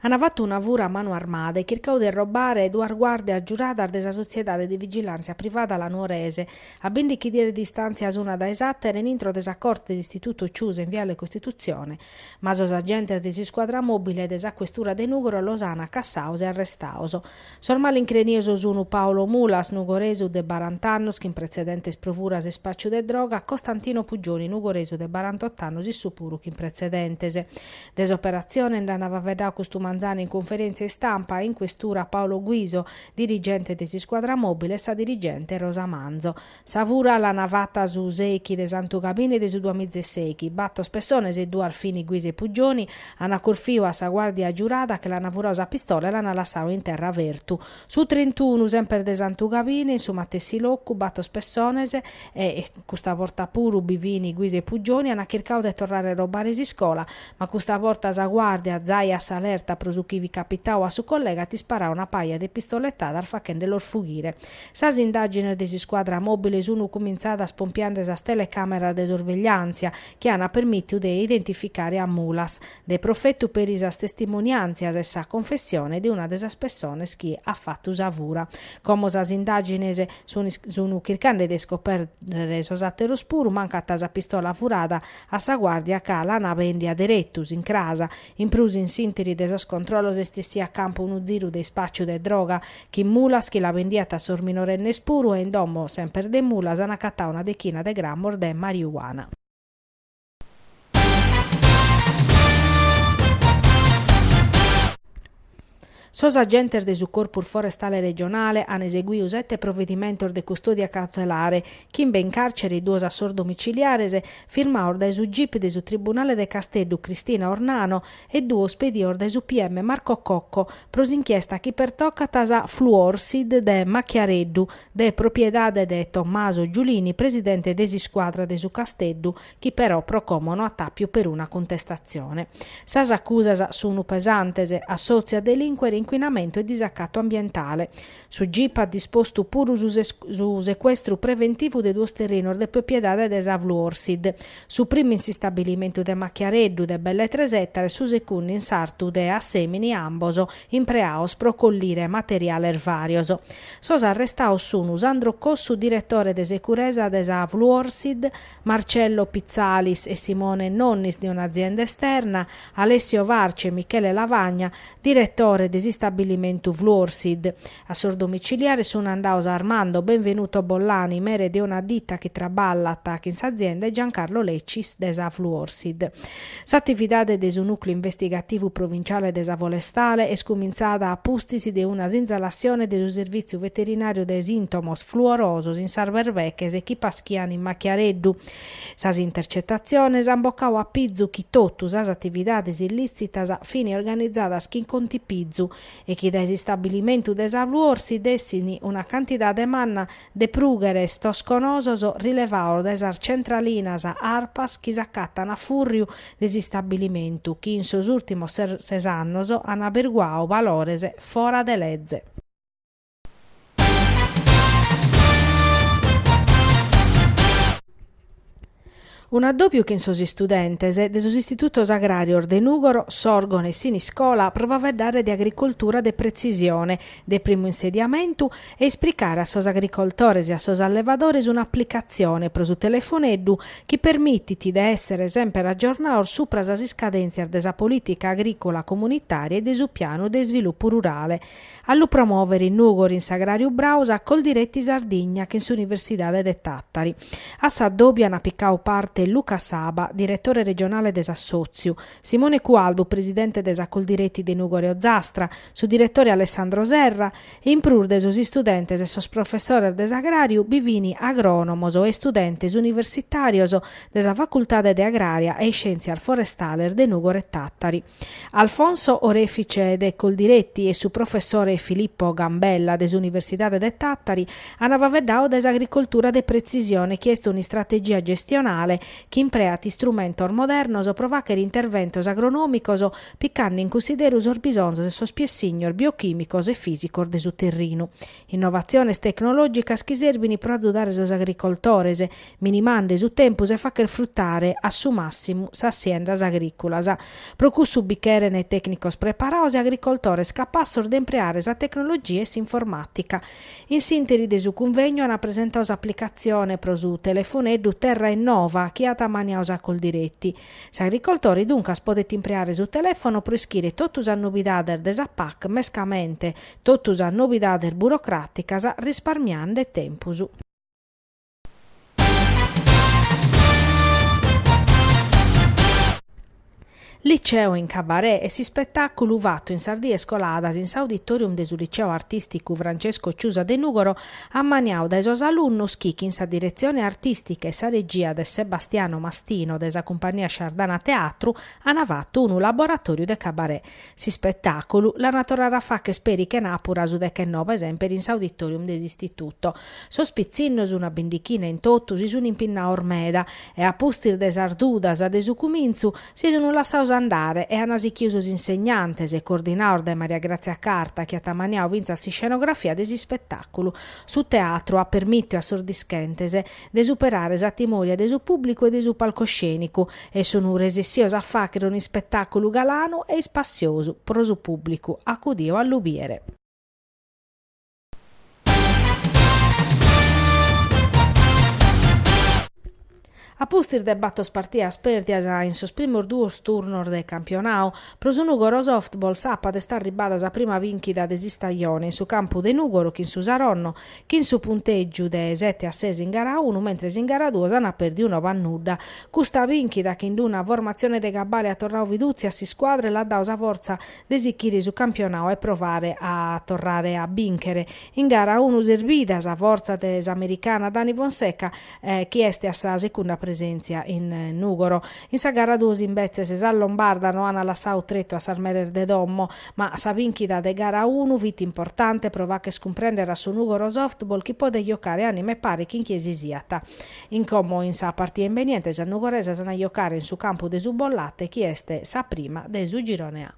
An fatu una fura a manu armada e chircau de irrobare duas guàrdias giuradas de sa sotziedade de vigilàntzia privada La Nuorese, a bìndichi dies de distàntzia s'una dae s'àtera in intro de sa corte de s'istituto Ciusa in viale Costitutzione, ma sos agentes de s'iscuadra mòbile de sa Questura de Nùgoro los an cassaos e arrestaos. Sos malincrenios sunu Paolo Mulas, nugoresu de barant'annos chin pretzedentes pro furas e ispàciu de droga, Costantino Puggioni, nugoresu de barantot'annos issu puru chin pretzedentes. De s'operatzione nd'an faeddau custu manzanu in cunferèntzia istampa in Questura Paolo Guiso, dirigente de s'iscuadra mòbile e sa dirigente Rosa Manzo. Sa fura l'an fata su sèichi de Santu Gabine de su duamiza e sèichi. Bator pessones e duas fini Guiso e Puggioni an corfiu a sa guàrdia giurada che l'an furau sa pistola e l'an lassau in terra fertu. Su trintunu, semper de Santu Gabine, in su matessi locu, bator pessones e, custa borta puru bi fini Guiso e Puggioni, an chircau de torrare a irrobare s'iscola, ma custa borta sa guàrdia, zai a s'alerta pro su chi fit capitau a su collega, at isparau una paja de pistoletadas fachendelos fughire. Sas indàgines de s'iscuadra mòbile sun cumintzadas pompiende sas telecàmeras de sorvegliàntzia chi an permìtiu de identificare a Mulas, de profetu peri sas testimoniàntzias e sa confessione de una de sas pessones chi at fatu sa fura. Como sas indàgines sun sun chirchende de iscopèrrere sos àteros puru, mancat sa pistola furada a sa guàrdia ca l'an bèndia deretu, s'incras. In prus in s'ìnteri de sos controllos est essiu a campu unu ziru de ispàciu de droga chin Mulas chi la bendiat a sos minorennes puru e in domo semper de Mulas an acatau una dechina de grammos de mariuana. Sos agentes de su Corpus Forestale Regionale an eseguiu sete provedimentos de custòdia cautelare, chimbe in càrcere e duos a sos domiciliares, firmaos dae su Gip de su Tribunale de Casteddu Cristina Ornano e duos pedios dae su PM Marco Cocco pro s'inchiesta chi pertocat sa Fluorsid de Machiareddu, de propiedade de Tommaso Giulini, presidente de s'iscuadra de su Casteddu, chi però pro como no at àpiu peruna cuntestatzione. Sas acusas sunu pesantes, assòtziu a delìncuere, incuinamentu e disacatu ambientale. Su Gip at dispostu puru su su secuestru preventivu de duos terrinos de propiedade de sa Fluorsid, su primu in s'istabilimentu de Machiareddu de belle tres ètares, su segundu in sartu de Assemini ambos impreados pro collire materiales vàrios. Sos arrestados sunu Sandro Cossu diretore de securesa de sa Fluorsid, Marcello Pitzalis e Simone Nonnis de un'azienda esterna, Alessio Varci e Michele Lavagna, diretore de s'istabilimentu Fluorsid. A sos domiciliares sun andados Armando Benvenuto Bollani, mere de una ditta chi traballat chin s'azienda e Giancarlo Leccis de sa Fluorsid. S'atividade de su nùcleu investigativu provinciale de sa Forestale est cumintzada a pustis de una sinzalassione de su servìtziu veterinàriu de sìntomos fluorosos in sas berbeches chi paschian in Machiareddu. Sas intercetatziones an bocau a pizu chi totu sas atividades illìtzitas fin organizadas chin contipizu e chi dae s'istabilimentu de sa Fluorsid essin una cantidade manna de prùgheres tosconosos rilevados dae sas centralinas Arpas chi s'acatan a fùrriu de s'istabilimentu chi in sos ùrtimos ses annos an aberguadu valores fora de leze. Un'addòbiu chin sos istudentes de sos istitutos agràrios de Nùgoro, Sòrgono e Siniscola pro faeddare de agricoltura de pretzisione, de primu insediamentu e ispricare a sos agricoltores e a sos allevadores un'aplicatzione pro su telefoneddu chi permitit de èssere semper agiornados supra sas iscadèntzias de sa polìtica agrìcola comunitària e de su pianu de isvilupu rurale. A lu promòvere in Nùgoro in s'Agràriu Brau sa Coldiretti Sardigna chin s'Universidade de Tàtari. A s'addòbiu ant picadu parte Luca Saba, diretore regionale de s'assòtziu, Simone Cualbu, presidente de sa Coldiretti de Nùgoro e Ozastra, su diretore Alessandro Serra, e in prus de sos istudentes e sos professores de s'agràriu bi fin agrònomos e istudentes universitàrios de sa Facultade de Agrària e Iscièntzias Forestales de Nùgoro e Tàtari. Alfonso Orefice de Coldiretti e su professore Filippo Gambella de s'Universidade de Tàtari ant faeddadu de s'agricoltura de pretzisione chi est un'istrategia gestionale. chi impreat istrumentos modernos pro fàghere interventos agronòmicos picande in cunsideru sos bisonzos e sos piessignos biochìmicos e fìsicos de su terrinu. Innovatziones tecnològicas chi serbint pro azudare sos agricoltores, minimande su tempus e fàghere frutare a su màssimu sas siendas agrìculas. Pro cussu bi cheren tècnicos preparados e agricoltores capassos de impreare sa tecnologia e s'informàtica. In s'ìnteri de su cunvegnu ant presentadu s'aplicatzione pro su telefoneddu Terra Innova chi at ammaniadu sa Coldiretti. S'agricoltore duncas podet impreare su telèfono pro ischire totu sas novidades de sa PAC, mescamente totu sas novidades burocràticas, risparmiende tempus. Liceo in Cabaret est s'ispetàculu fatu in sas dies coladas in s'auditorium de su Liceo Artìsticu Francesco Ciusa de Nùgoro, ammaniadu dae sos alunnos chi, chin sa diretzione artìstica e sa regia de Sebastiano Mastino de sa cumpagnia Shardana Teatru, ant fatu unu laboratòriu de cabaret. S'ispetàculu l'ant a torrare a fàghere peri chenàpura su dechenoe semper in s'auditorium de s'istituto. Sos pitzinnos, una bindichina in totu, si sun impinnados meda e a pustis de sas dudas de su cumintzu, si sun lassados andare e an sichidu sos insegnantes, coordinados dae Maria Grazia Carta chi at ammaniadu fintzas s'iscenografia de s'ispetàculu. Su teatru at permìtiu a sos dischentes de superare sa timòria de su pùblicu e de su palcoscènicu e sun resessidos a fàghere un'ispetàculu galanu e ispassiosu pro su pùblicu acudidu a lu bìere. A pustis de bator partidas pèrdias in sos primos duos turnos de campionadu, pro su Nùgoro Softball sàpadu est arribbada sa prima bìnchida de s'istajone in su campu de Nùgoro chin su Saronno, chin su puntègiu de sete a ses in gara unu, mentres in gara duos ant pèrdiu noe a nudda. Custa bìnchida chin d'una formatzione de gabbale at torradu fidùtzia a s'iscuadra e l'at dadu sa fortza de sichire su campionadu e provare a torrare a bìnchere. In gara unu s'est bida sa fortza de s'americana Dani Fonseca, chi est a sa secunda presèntzia in Nùgoro. In sa gara duos imbetzes sas lombardas no ant lassadu tretu a sas meres de domo, ma sa bìnchida de gara unu fit importante pro fagher cumprèndere a su Nùgoro Softball chi podet giocare ànima e pare chin chie si siat. In como in sa partida imbeniente sas nugoresas ant a giocare in su campu de su Bollate chi est sa prima de su girone A.